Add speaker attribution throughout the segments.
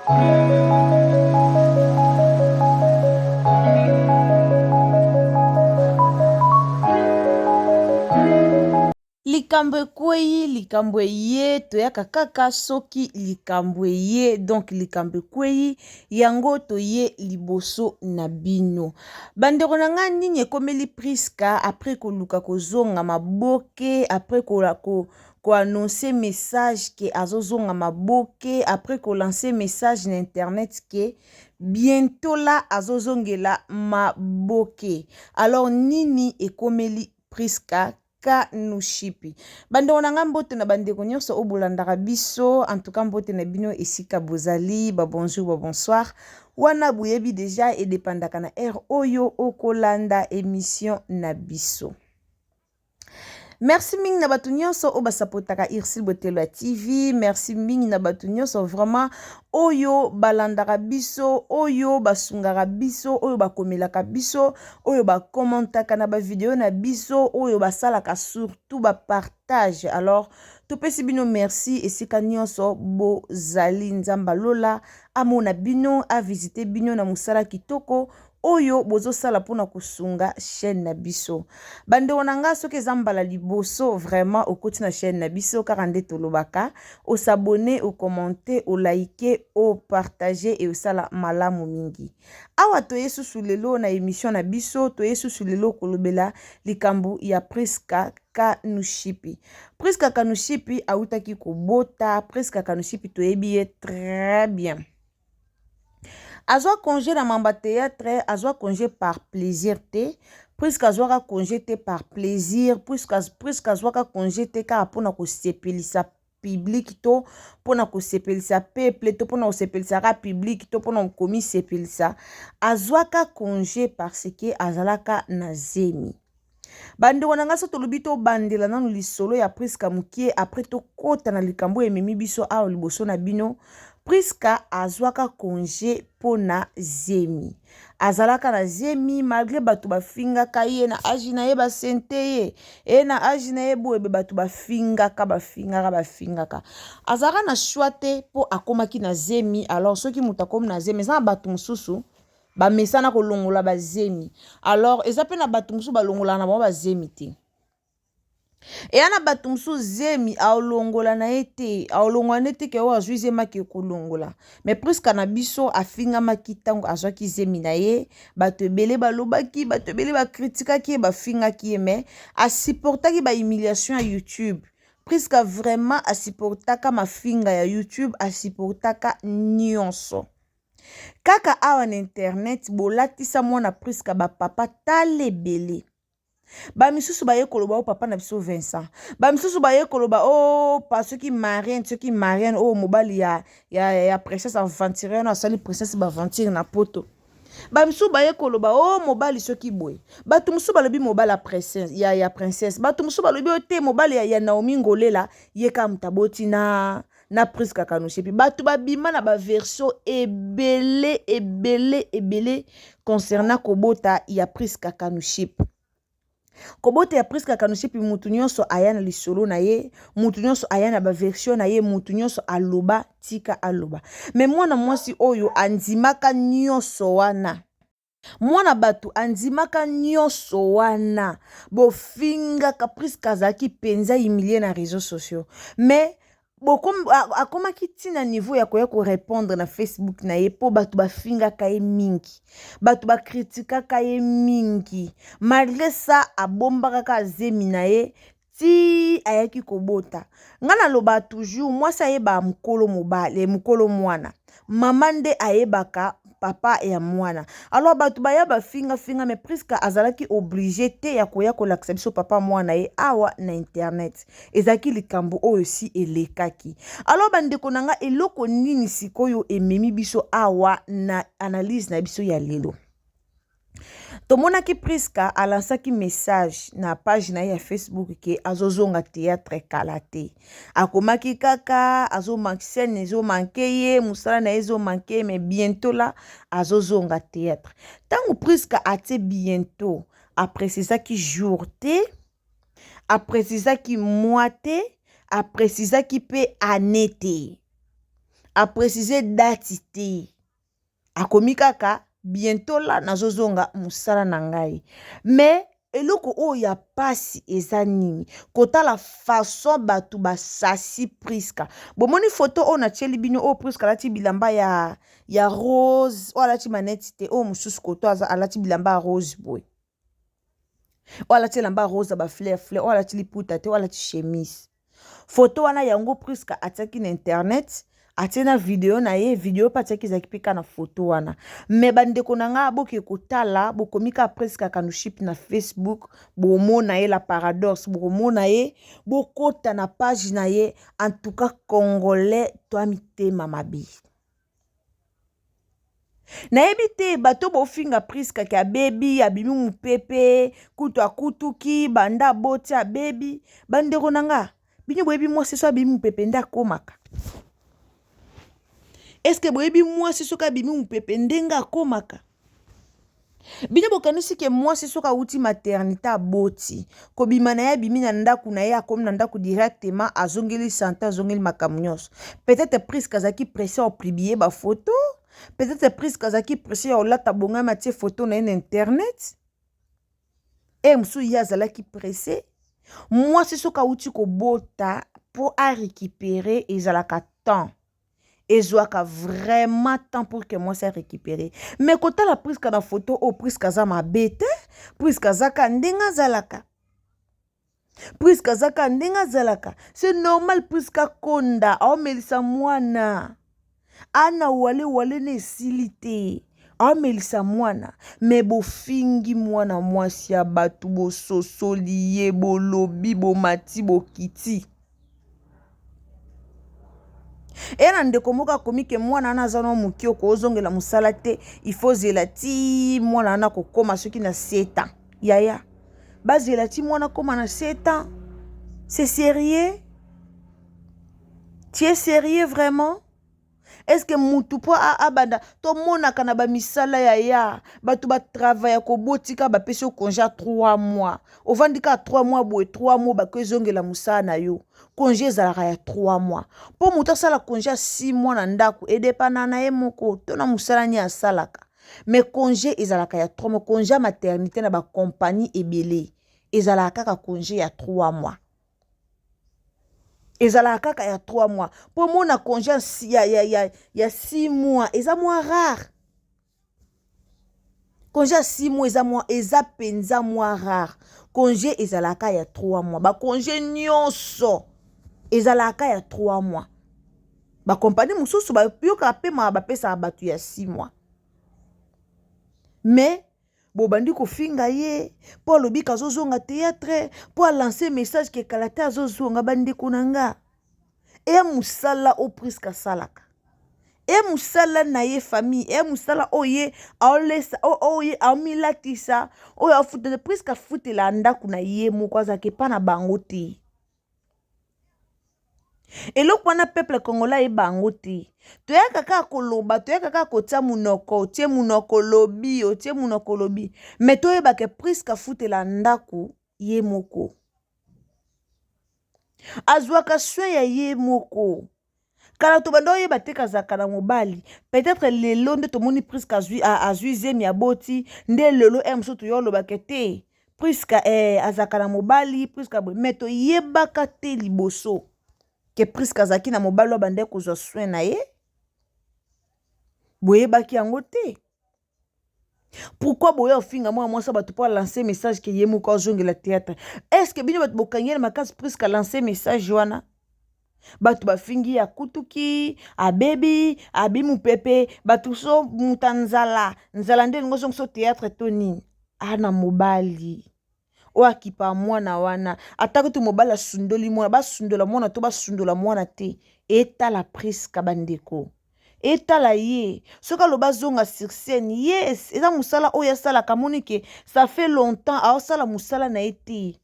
Speaker 1: Likambo ekweyi, likambo eye, toyaka kaka soki likambo eye, donc likambo ekweyi yango toye liboso na bino. Bandeko na ngai, nini ekomeli Prisca après koluka kozonga maboke, après ko, ko, ko annoncer message ke azozonga maboke, après ko lancer message na internet ke bientôt là azozongela maboke. Alors nini ekomeli Prisca Kanushipi. Bandeko na ngai mbote na bandeko nyonso oyo bolandaka biso, en tout cas mbote na bino esika bozali, ba bonjour ba bonsoir. Wana boyebi deja edepandaka na heure oyo okolanda emission na biso. Merci mingi na bato nyonso oyo basapotaka Ursule Botelo ya TV. Merci mingi na bato nyonso vraiment oyo balandaka biso, oyo basungaka biso, oyo bakomelaka biso, oyo bacommentaka na bavideo na biso, oyo basalaka surtout bapartage. Alors topesi bino merci esika nyonso bozali. Nzambe alola amona bino, avisite bino na mosala kitoko oyo bozosala mpona kosunga chaîne na biso. Bandeko na nga, soki eza mbala liboso vraiment okoti na chaîne na biso, kaka nde tolobaka, osabone, okommente, olike, opartage e osala malamu mingi. Awa toye susu lelo na émission na biso, toye susu lelo kolobela likambo ya Prisca Kanushipi. Prisca Kanushipi awutaki kobota. Prisca Kanushipi toyebi ye très bien. Azwa congé na mamba théâtre, azwa congé par plaisir te. Puisque azwaka congé te par plaisir, puisque puisque azwaka congé te kaka mpona kosepelisa public to mpona kosepelisa peuple to mpona kosepelisa kaka public to mpona komisepelisa. Azwaka congé parce que azalaka na zemi. Bandeko na ngai, so tolobi tobandela nanu lisolo ya Prisca mokie, après tokɔta na likambo oyo ememi biso awa liboso na bino. Prisca azwaka congé mpona zemi, azalaka na zemi malgré bato bafingaka ye na age na ye, basente ye e na age na ye boye, bato bafingaka bafingaka bafingaka. Azalaka na choix te mpo akomaki na zemi. Alors soki moto akomi na zemi, eza na bato mosusu bamesana kolongola bazemi. Alors eza mpe na bato mosusu balongolaka na bango bazemi te. Eya na bato mosusu zemi aolongola na ye te, aolongola nde te ke oyo azwi zemi ake kolongola. Mais Prisca na biso afingamaki ntango azwaki zemi na ye, bato ebele balobaki, bato ebele bakritikaki ye, bafingaki ye, mais asupportaki bahumiliation ya YouTube. Prisca vraiment asupportaka mafinga ya YouTube, asupportaka nyonso. Kaka awa na internet bolatisa mwana Prisca bapapa tala ebele. Bamisusu baye koloba o papa na biso Vincent, bamisusu baye koloba o pa soki Marienne, soki Marienne oyo mobali ya, ya, ya princesse aventurier wana asali princesse baaventure na poto. Bamisusu baye koloba o mobali soki boye. Bato mosusu balobi mobali ya princesse, ya, ya princesse. Bato mosusu balobi o te mobali ya, ya Naomi Ngolela ye kaka moto aboti na na Prisca Kanushipi. Bato babima na baversion ebele ebele ebele concernant kobota ya Prisca Kanushipi. Kobota ya Prisca Kanushipi, mutu nyonso aya na lisolo na ye, mutu nyonso aya na baversion na ye, mutu nyonso aloba tika aloba. Me mwana mwasi oyo andimaka nyonso wana. Mwana bato andimaka nyonso wana, bofingaka Prisca, azalaki mpenza humilie na réseaux sociaux, mais akomaki ntina niveau ya koya korépondre na Facebook na ye mpo bato bafingaka ye mingi, bato bakritikaka ye mingi. Malgré ça abombaka kaka zemi na ye ti ayaki kobota. Ngai nalobaka toujours, mwasi ayebaka mokolo mobali, mokolo mwana, mama nde ayebaka papa ya mwana. Alors bato baya bafingafinga, mais Prisca azalaki obligé te ya koya kolakisa biso papa mwana ye awa na internet. Ezalaki likambo oyo si elekaki. Alors bandeko na nga, eloko nini sikoyo ememi biso awa na analyse na biso ya lelo? Tomonaki Prisca alansaki message na page na ye ya Facebook ke azozonga théâtre kala te. Akomaki kaka scène ezomanke ye, mosala na ye ezomanke, mais bientôt là azozonga théâtre. Ntango Prisca atie bientôt, aprécisaki jour te, aprécisaki mois te, aprécisaki mpe année te. Aprécise date te, akomi kaka bientôt la nazozonga mosala na ngai. Mais eloko oyo ya pasi eza nini? Kotala façon bato basasi Priska. Bomoni foto oyo natieli bino, oyo Priska alati bilamba ya rose, oyo alati maneti te, oyo mosusu koto alati bilamba ya rose boye, oyo alati elamba ya rose ya bafleur fleur, oyo alati liputa te, oyo alati chemise. Foto wana yango Priska atiaki na internet, atie na video na ye. Video mpe atiaki ezalaki mpe kaka na foto wana. Mais bandeko na ngai, boke kotala, bokomi kaka Priska Kanuship na Facebook, bomona ye, la paradoxe, bokomona ye, bokota na page na ye. En tout cas, Congolais toa mitema mabe. Nayebi te, bato bofinga Priska ke abebi, abimi mopepe, kutu akutuki banda aboti, abebi. Bandeko na nga, bino boyebi mwasi so abimi mopepe nde akomaka? Eske boyebi mwasi soki abimi mopepe ndenge akomaka? Bino bokanisi ke mwasi soki awuti maternité, aboti, kobima na ye, abimi na ndako na ye, akomi na ndako directement, azongeli santé, azongeli makambo nyonso? Peut-être Priske azalaki pressé ya kopublier bafoto, peut-être Priske azalaki pressé ya kolata bongami, atie foto na ye na internet. E mosusu ye azalaki pressé. Mwasi soki awuti kobota, mpo arécupérer ezalaka temps, ezwaka vraiment temps pour que mwasi arécupérer. Mais kotala Priske na foto oyo, Priske aza mabe te. Priske azaka ndenge azalaka, Priske azaka ndenge azalaka, c'est normal. Priske akonda, aomelisa mwana, ana wale wale na esili te, aomelisa mwana. Mais bofingi mwana mwasi ya bato, bososoli ye, bolobi, bomati, bokiti. Eya na ndeko moko akomi ke mwana wana aza na moke, okozongela mosala te, il faut zela ti mwana wana kokóma soki na 7 ans. Yaya, bazela ti mwana kóma na 7 ans? C'est sérieux? Tu es sérieux vraiment? Est-ce que mutu mpo abanda, tomonaka na bamisala ya ya bato batravailla, kobotika, bapesi yo congé ya 3 mois, ovandi kaka 3 mois boye, 3 mois bako ezongela mosala na yo. Congé ezalaka ya 3 mois. Mpo moto asala congé ya 6 mois na ndako, edépendre na ye moko to na mosala nini asalaka. Mais congé ezalaka ya 3 mois. Congé ya maternité na bacompagnie ebele ezalaka kaka congé ya 3 mois, ezalaka kaka ya 3 mois. Mpo mona congé ya 6 mois eza mwa rare. Congé ya 6 mois eza mpenza mwa rare. Congé ezalaka ya 3 mois. Bacongé nyonso ezalaka ya 3 mois. Bakompani mosusu bayokaka mpe maa, bapesaka bato ya 6 mois. Mais bobandi kofinga ye mpo alobi kazozonga théâtre, mpo alance message ke kala te azozonga. Bandeko na nga, eya mosala oyo Priske asalaka, e mosala na ye, famille, eya mosala oyo ye aolesa, oyo ye aomilatisa, oyo afutela. Priske afutela ndako na ye moko, azalaka epa na bango te. Eloko wana peuple congolais ayeba yango te. Toyaka kaka koloba, toyaka kaka kotia monoko, otie monoko lobi, otie monoko lobi. Mais toyebaka, Priske afutela ndako ye moko, azwaka soin ya ye moko. Kala tobanda oyeba te kazalaka na mobali. Peut-être lelo nde tomoni Priske azwi zemi, aboti, nde lelo r mosusu toya olobaka te Priske azalaka na mobali, Priske boye. Mais toyebaka te liboso ke Priske azalaki na mobali oyo abandaki kozwa soin na ye. Boyebaki yango te. Pourquoi boya ofinga mwana mwasi bato mpo alance message ke ye moko azongela théâtre? Est ce que bino bato bokangi ye na makasi Priske alance message wana? Bato bafingi ye, akutuki, abebi, abi mopepe. Bato so moto ya nzala, nzala nde elingi ozongisa théâtre to nini? Ana mobali oyo akipa mwana wana. Ata kutu mobali asundoli mwana, basundola mwana to basundola mwana te, etala Priska. Bandeko, etala ye. Soki aloba azonga sur scène, yes, eza mosala oyo asalaka. Amoni ke ça fait longtemps aosala mosala na ye te.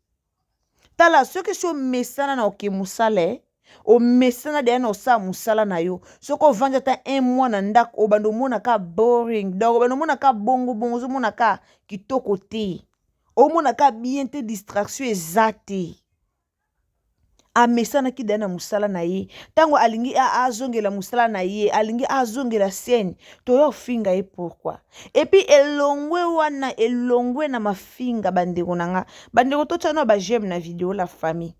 Speaker 1: Tala, soki si omesana na oke mosala, omesana deya na osala mosala na yo, soki ovandi ata un mois na ndako, obanda omona ka boring. Donc obanda omona ka bongo bongo, ozomona ka kitoko te, omona ka bien te, distraction eza te. Amesanaki deja na mosala na ye. Ntango alingi azongela mosala na ye, alingi azongela scène, toya kofinga ye pourquoi? Et puis elongwe wana, elongwe na mafinga bandeko na nga. Bandeko totia nano ba j'aime na video la famille.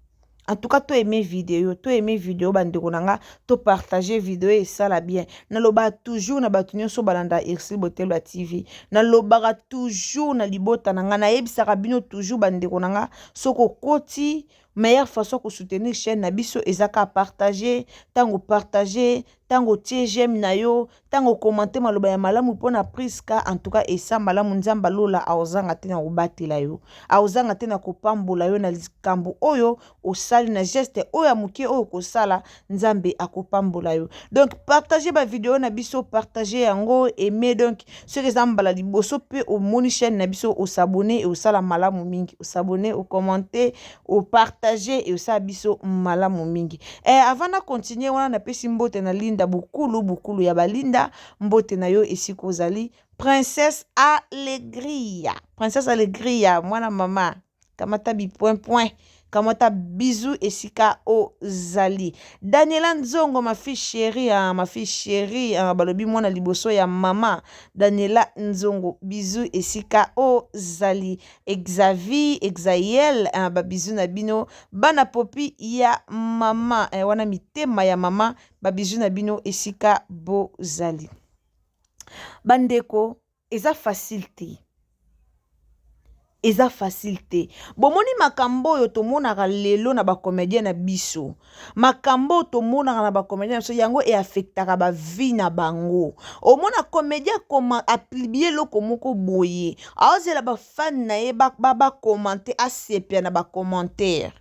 Speaker 1: En tout cas to aimer video, to aimer video bandeko na nga, to partager video esala bien. Nalobaka toujours na bato nyonso balanda Ursule Botelwa TV. Nalobaka toujours na libota na nga, nayebisaka bino toujours bandeko na nga, soki okoti meilleure façon ya kosoutenir chaîne na biso eza kaka partager. Ntango partager, ntango otie j'aime na yo, ntango okomante maloba ya malamu mpona Priska, en tout cas esa malamu. Nzambe alola aozanga te na kobatela yo, aozanga te na kopambola yo na likambo oyo osali, na geste oyo ya moke oyo okosala, Nzambe akopambola yo. Donc partage ba video na biso, partage yango, aime. Donc soki eza mbala liboso mpe omoni chaîne na biso, osabone, osala malamu mingi. Osabone, okommente, opartage, e osala biso malamu mingi. Avant na continue wana, napesi mbote na Linda Bukulu, Bukulu ya balinda, mbote na yo esika ozali. Princesse Alegria, Princesse Alegria, mwana mama, kamata bipoint point, kamata bizu esika ozali. Daniela Nzongo, ma fille chérie, ah, ma fille chérie, ah, balobi mwana liboso ya mama Daniela Nzongo, bizu esika ozali. Exavi Exael, ah, babizu na bino bana popi ya mama, wana mitema ya mama, babizu na bino esika bozali. Bandeko, eza facile te, eza facile te. Bomoni makambo oyo tomonaka lelo na bacomédien na biso, makambo oyo tomonaka na bacomédien na biso, yango eaffectaka bavie na bango. Omona comédien akoma apublier eloko moko boye, aozela bafan na ye bacommenter, asepela na bacommentaire.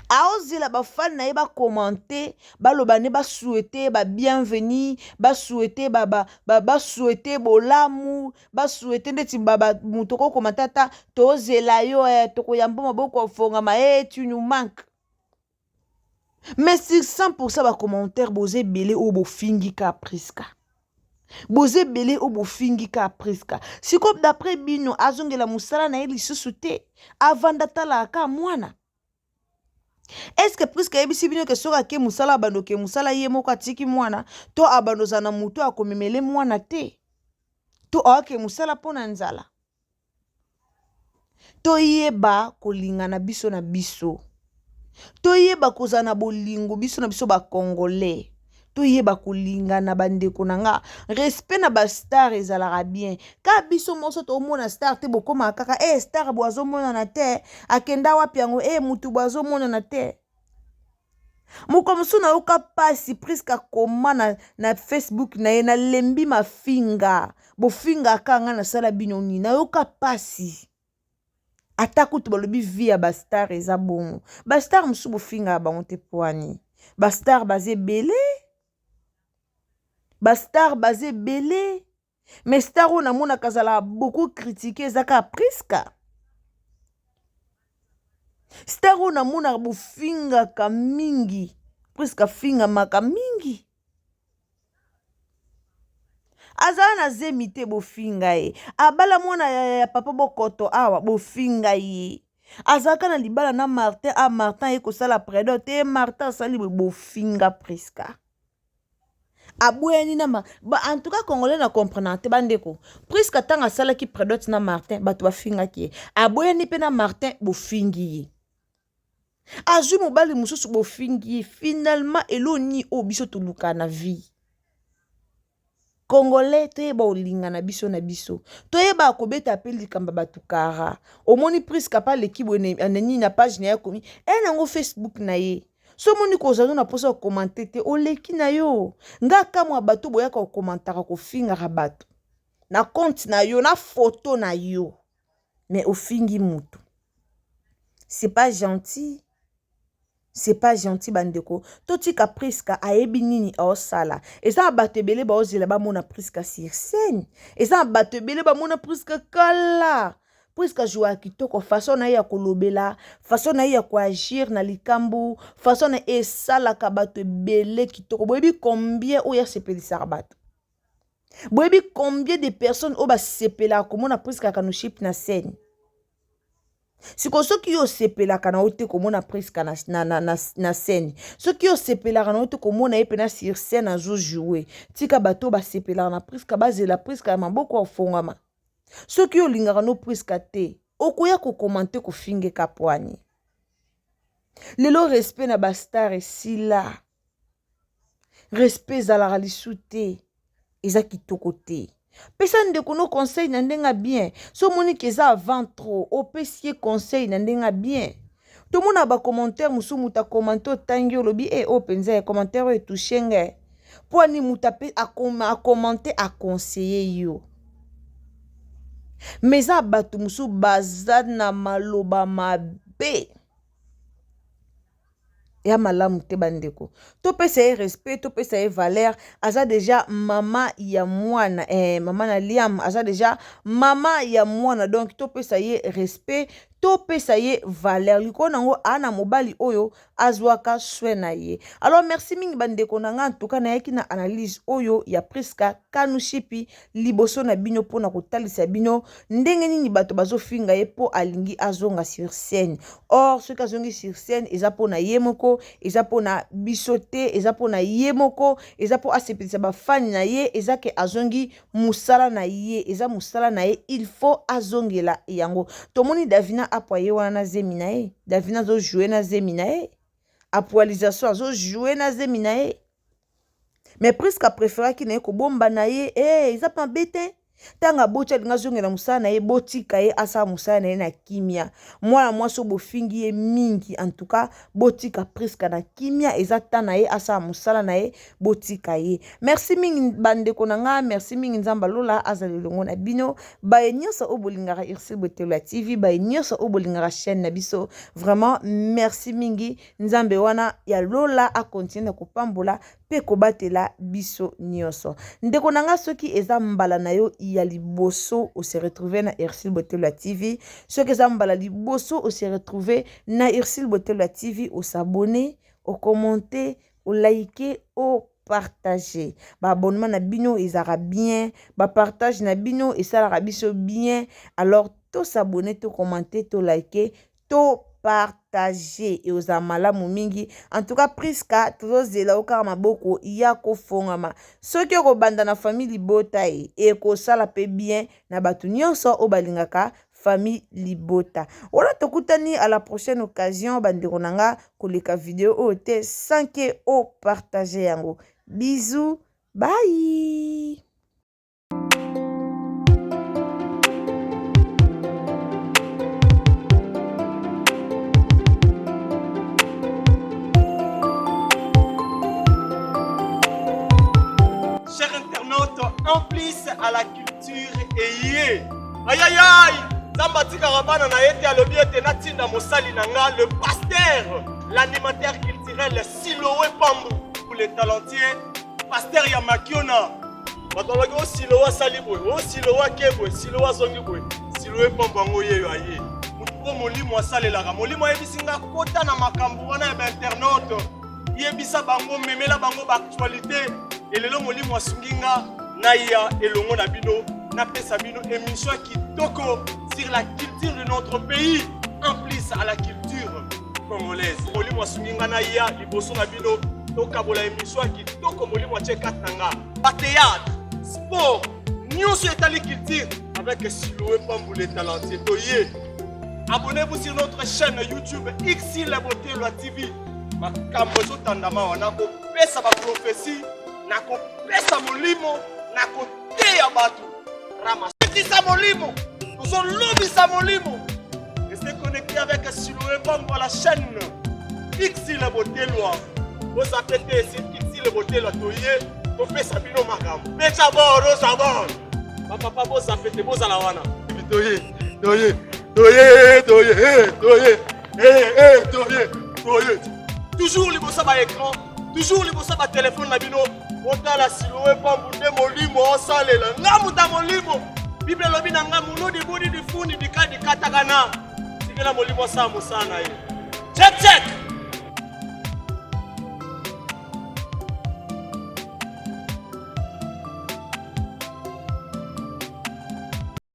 Speaker 1: Aozela bafan na ye bacommenter, baloba nde basouhaiter babienvenu, basouhaiter basouhaiter bolamu, basouhaiter ndeti moto okokomata ata tozela yo, tokoyamba maboko afongama, e tu nous manques. Mais sur 100 bacommentaire, boza ebele oyo bofingi ka Priska, boza ebele oyo bofingi ka Priska. Sikoyo d'après bino, azongela mosala na ye lisusu te, avanda talaka ka mwana? Est-ce Priska ayebisi bino ke soki ake mosala, abanda oke mosala ye moko, atiki mwana, to abanda ozala na motu akomemele mwana te, to aoke mosala mpo na nzala? Toyeba kolingana biso na biso, toyeba kozala na bolingo biso na biso bacongolais, toyeba kolingana bandeko na nga. Respect na bastar ezalaka bien. Ka biso moso tomona star te, bokomaka kaka e star bo azomonana te, akenda wapi yango, e mutu bo azomonana te. Moko mosusu nayoka mpasi. Priska koma na Facebook na ye: "Nalembi mafinga, bofingaka nga, nasala bino nini?" Nayoka mpasi. Ata kutu balobi vie ya bastar eza bongo, bastar mosusu bofingaka bango te. Poani bastar baza ebele, bastar baza ebele, mais star oyo namonaka azalaka beaucoup critiqué eza kaka Priska. Star oyo namonaka bofingaka mingi, Priska afingamaka mingi. Azala na zemi te, bofinga ye. Abala mwana ya papa Bokoto awa, bofinga ye. Azalaka na libala na Martin, a Martin aye kosala prédot te, Martin asali boye, bofinga Priska. Aboyani na ma ba, en tout cas congolais na comprendre te bandeko. Priska ntango asalaki prédot na Martin, bato bafingaki ye. Aboyani mpe na Martin, bofingi ye. Azwi mobali mosusu, bofingi ye. Finalement eloni oyo biso toluka na vie? Congolais, toyeba olingana biso na biso, toyeba kobeta mpe likambo bato kara. Omoni Priska mpe aleki boye nini na page na ye, akomi e nango Facebook na ye. So omoni kozala na mposa kocommenter te, oleki na yo. Nga kamwa bato boyaka kocommentaka, kofingaka bato na compte na yo, na foto na yo, mais ofingi mutu. C'est pas gentil, c'est pas gentil bandeko. Totika Priska, ayebi nini aosala. Eza na bato ebele baozela bamona Priska sur scène, eza na bato ebele bamona Priska kala. Priska jouaka kitoko, façon na ye ya kolobela, façon na ye ya koagir na likambo, façon na ye esalaka bato ebele kitoko. Boyebi combien oyo asepelisaka bato? Boyebi combien de personnes oyo basepelaka komona Priska Kanuship na scène? Sikoyo soki yo osepelaka na yo te komona Prisca na, na, na, na, na scène, soki yo osepelaka na yo te komona ye mpena sur scène azo jouer, tika bato oyo basepelaka na Prisca bazela Prisca ya maboko afongwama. Soki yo olingaka no Prisca te, okoya kokomante kofinge kapwani. Lelo respect na ba star esila. Respect ezalaka lisu te. Eza kitoko te. Pesa ndeko no conseil na ndenge ya bien. So omoni ke eza avant trop, opesi ye conseil na ndenge ya bien. Tomona ba commentaire mosusu moto akomante otangi olobi e oyo mpenza ya commentaire oyo etouche ngai. Mpo ani moto akomante aconseille yo. Mais eza bato mosusu baza na maloba mabe. Ya malamu te bandeko. Topesa ye respect, topesa ye valeur. Aza deja mama ya mwana, eh, mama na Liam aza deja mama ya mwana, donc topesa ye respect, topesa ye valeur. Likolo nango ana mobali oyo azwaka soin na ye. Alors merci mingi bandeko na nga, en tout cas nayaki na analyse oyo ya Prisca Kanushipi liboso na bino mpona kotalisa bino ndenge nini bato bazofinga ye mpo alingi azonga sur scène. Or soki azongi sur scène eza mpona ye moko, eza mpona biso te, eza mpona ye moko, eza mpo asepelisa bafani na ye, eza ke azongi mosala na ye, eza mosala na ye, il faut azongela yango. Tomoni Davina apwa ye wana na zemi na ye, Davina azojoue na zemi na ye, apualisation azojoue na zemi na ye. Mais Prisca préféraki na ye kobomba na ye, eh, eza mpe mabe te. Ntango aboti alingi azongela mosala na ye, botika ye asala mosala na ye na kimia. Mwana mwasi oyo bofingi ye mingi, en tout cas botika Prisca na kimia, eza temps na ye asala mosala na ye, botika ye. Merci mingi bandeko na nga, merci mingi Nzambe alola azala elongo na bino. Baye nyonso oyo bolingaka Ursule Botelo ya TV, baye nyonso oyo bolingaka chaîne na biso, vraiment merci mingi. Nzambe wana ya lola a continuer na kopambola pe kobatela biso nyonso. Ndeko na nga soki eza mbala na yo ya liboso o se retrouver na Ursule Botelo ya TV, soki eza mbala liboso o se retrouver na Ursule Botelo ya TV, o s'abonner, o commenter, o liker, o partager. Ba abonnement na bino ezalaka bien, ba partage na bino esalaka biso bien. Alors to s'abonner, to commenter, to liker, to partager ekozala malamu mingi. En tout cas Prisca tozozela yo kaka maboko ya kofongama. Soki okobanda na famille libota ye ekosala pe bien na bato nyonso oyo balingaka famille libota. Wana tokutani à la prochaine occasion bandeko na nga, koleka video oyo te sans que o partager yango. Bisous, bye.
Speaker 2: Chers internautes, en plus à la culture eye. Aïe aïe aïe! Nzambe atikaka bana na ye te, alobi ete natinda mosali na nga le pasteur, l'animateur culturel Siloé Pambu, pour les talentiers, pasteur ya Makiona. Bato balobaki o Siloé asali boye, o Siloé ake boye, Siloé azongi boye. Siloé Pambu yango yeyo aye. Moto oyo molimo asalelaka, molimo ayebisi nga kota na makambo wana ya ba internaute, yebisa bango, memela bango ba actualité. Elelo molimo asungi nga naya elongo na bino, napesa bino émission kitoko sur la culture de notre pays, en plus à la culture congolaise. Molimo asungi nga naya liboso na bino, tokabola émission ya kitoko. Molimo atie kati na nga ba théâtre, sport, nyonso etali culture avec Siloé Pambu le talentier. Toye, abonnez-vous sur notre chaîne YouTube XI La Beauté Loi TV. Makambo ezotandama wana, nakopesa ba prophétie, nakopesa molimo, nakoteya bato. Rama tisa molimo, tozolobisa molimo. Restez connecté avec Siloé Pambu à la chaîne XI La Beauté Loi. Bozape te, c'est XI La Beauté Loi. Toye, topesa bino makambo. Beta bord, oza bord. Bapapa bozape te, bozala wana. Toye, toye, toye, toye, toye, eh, toye, toye. Toujours liboso ba écran, toujours liboso ba téléphone na bino. Botala Siloé Pambu nde molimo osalela nga moto ya molimo. Bible elobi na nga munudi budi difuni dikadi katakana. Tikela molimo asala mosala na ye. Check check.